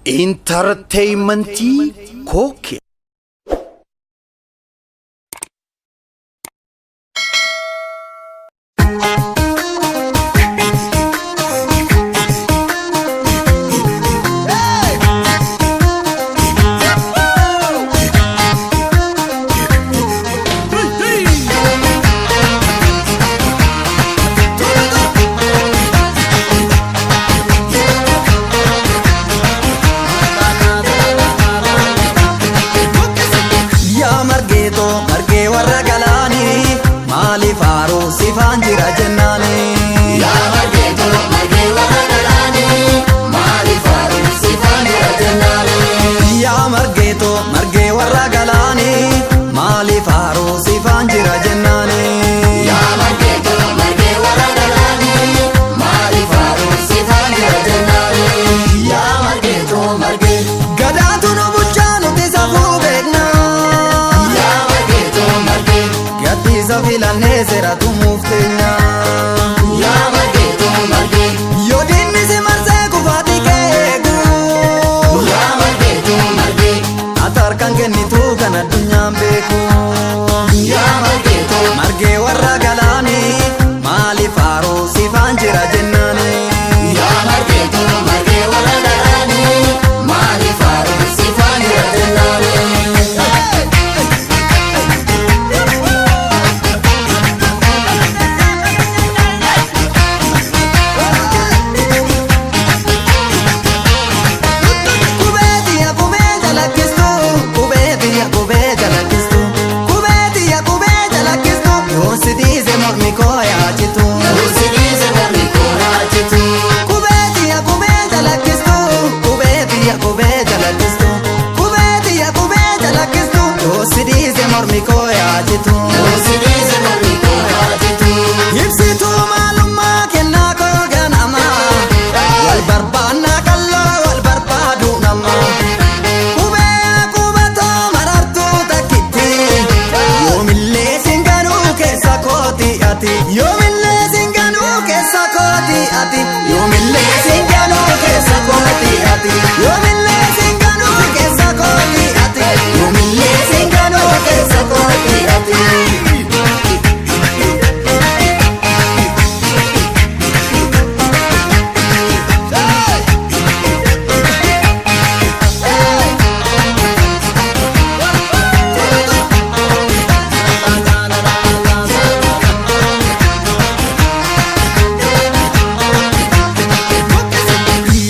Intarteeymentii Kookee. Yaa margeetoo margee warra galaanii maaliif haaruu sifaan jira jennaanii. Yaa margeetoo margee warra galaanii maaliif haaruu sifaan jira jennaanii. Yaa margeetoo margee warra galaanii maaliif haaruu sifaan jira jennaanii. Yaa margeetoo margee warra galaanii maaliif haaruu sifaan jira jennaanii. Yaa margeetoo margee. Gadaatu nu bulchaa nuti safuu beekna. Yaa margeetoo margee. Gaddisa filannee seera tumuuf teenya. Yaa margeetoo margee. Yoo diinni si marsee kufaatii kee eegu. Yaa margeetoo margee. Ati harkaan kennituu kan addunyaan beeku. Yaa margeetoo. Margee warra galaanii maaliif haaruu sifaan jira jennaanii. Yaa margeetoo margee warra galaanii maaliif haaruu sifaan jira jennaanii. Qubeetiya qubee jalakkistu qubeetiya qubee jalakkistu qubeetiya qubee jalakkistu yoon si dhiise mormi koo yaachitu. Usiniise mormi koo raajitu. Qubeetiya qubee jalakkistu qubeetiya qubee jalakkistu qubeetiya qubee jalakkistu yoon si dhiise mormi koo yaachitu. Usiniise mormi koo raajitu. Ibsituu maalummaa kennaa koo ganama wal barbaannaa qalloo wal barbaadu nama qubee qubatoo marartuu takkitti yoomillee singanuu keessa kooti ati yoomillee singanuu keessa kooti ati yoomillee singanuu keessa kooti ati yoomillee singanuu keessa kooti ati yoomillee singanuu keessa kooti ati.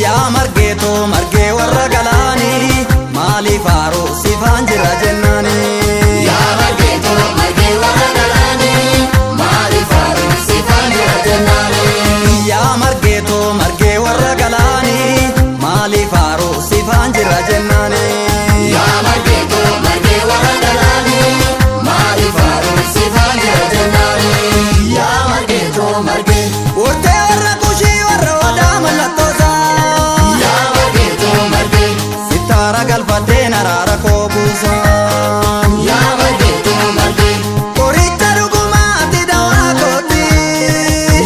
Yaa margeetoo margee warra galaanii maaliif haaruu sifaan jira jennaanii. Yaa margeetoo margee warra galaanii maaliif haaruu sifaan jira jennaanii. Yaa margeetoo margee warra galaanii maaliif haaruu sifaan jira jennaanii. Yaa margeetoo margee warra galaanii maaliif haaruu sifaan jira jennaanii. Yaa margeetoo margee. Wortee warra kushii warra odaa mallattoosaa. Yaa margeetoo margee. Sittaara galfadheen araara koo buusaa. Yaa margeetoo margee. Qoricha dhugumaatti dawaa kooti.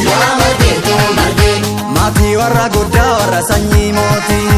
Yaa margeetoo margee. Maatii warra guddaa warra sanyii mootii.